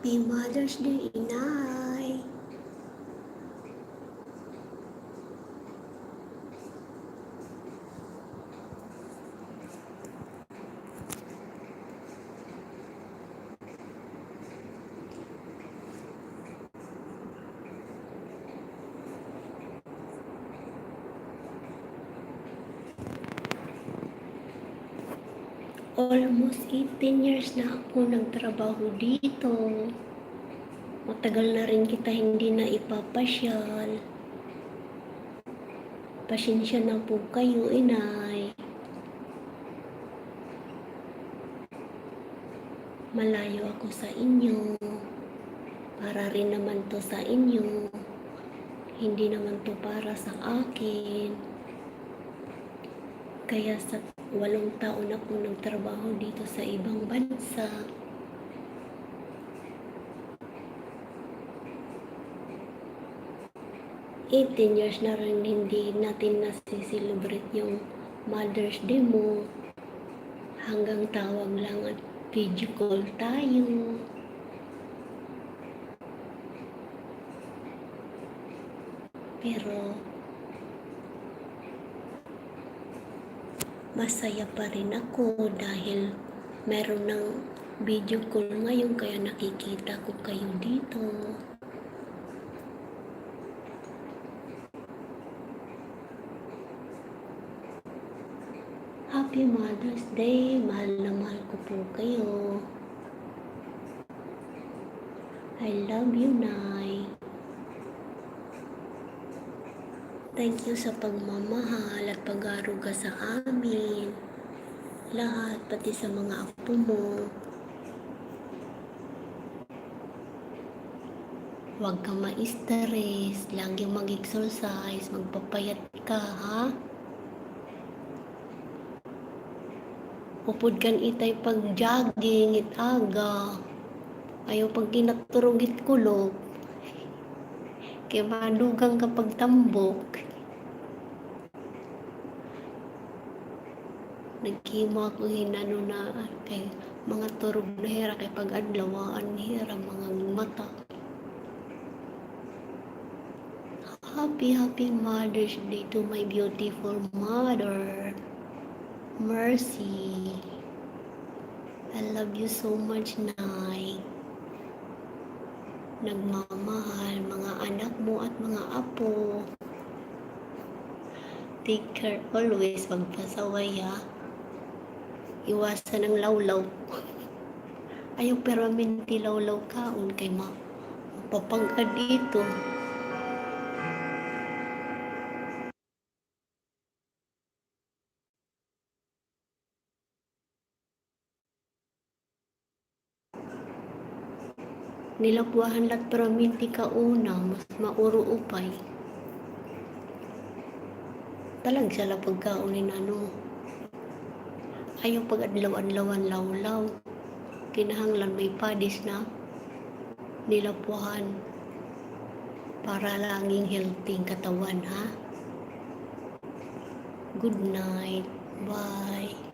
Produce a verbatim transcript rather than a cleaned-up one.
Happy Mother's Day, Inay. Almost eighteen years na ako nagtrabaho dito. Matagal na rin kita hindi naipapasyal. Pasensya na po kayo, Inay. Malayo ako sa inyo. Para rin naman 'to sa inyo. Hindi naman 'to para sa akin. Kaya sa walong taon akong nagtrabaho dito sa ibang bansa, eighteen years na rin hindi natin nasi-celebrate yung Mother's Day mo. Hanggang tawag lang at video call tayo. Pero masaya pa rin ako dahil meron ng video call ngayon, kaya nakikita ko kayo dito. Happy Mother's Day. Mahal na mahal ko po kayo. I love you, Nay. Thank you sa pagmamahal at pag-aaruga sa amin. Lahat, pati sa mga apo mo. Huwag ka ma-stress. Lagi mag-exercise. Magpapayat ka, ha? Upod kan itay pag-jogging it aga. Ayaw pagkinaturog it kulop. Kay madugang ka pagtambok. Naghimo ako hin ano na, kay mga turog na hira, kay pag-adlaw, an hira, mga mata. Happy, happy Mother's Day to my beautiful mother, Mercy. I love you so much, Nay. Nagmamahal, mga anak mo at mga apo. Take care always, magpasaway, ha. Iwasan ang lawlaw. Ayaw permanente lawlaw kaon kay ma-, mapapag-ad ito. Nilapwahan lat permanente kauna, mas mauro upay. Talagsa la pagkaon hin ano. Ayaw pag-adlaw-adlawan lawlaw. Kinahanglan may padis na nilapwahan para laging healthy an katawan, ha? Good night. Bye.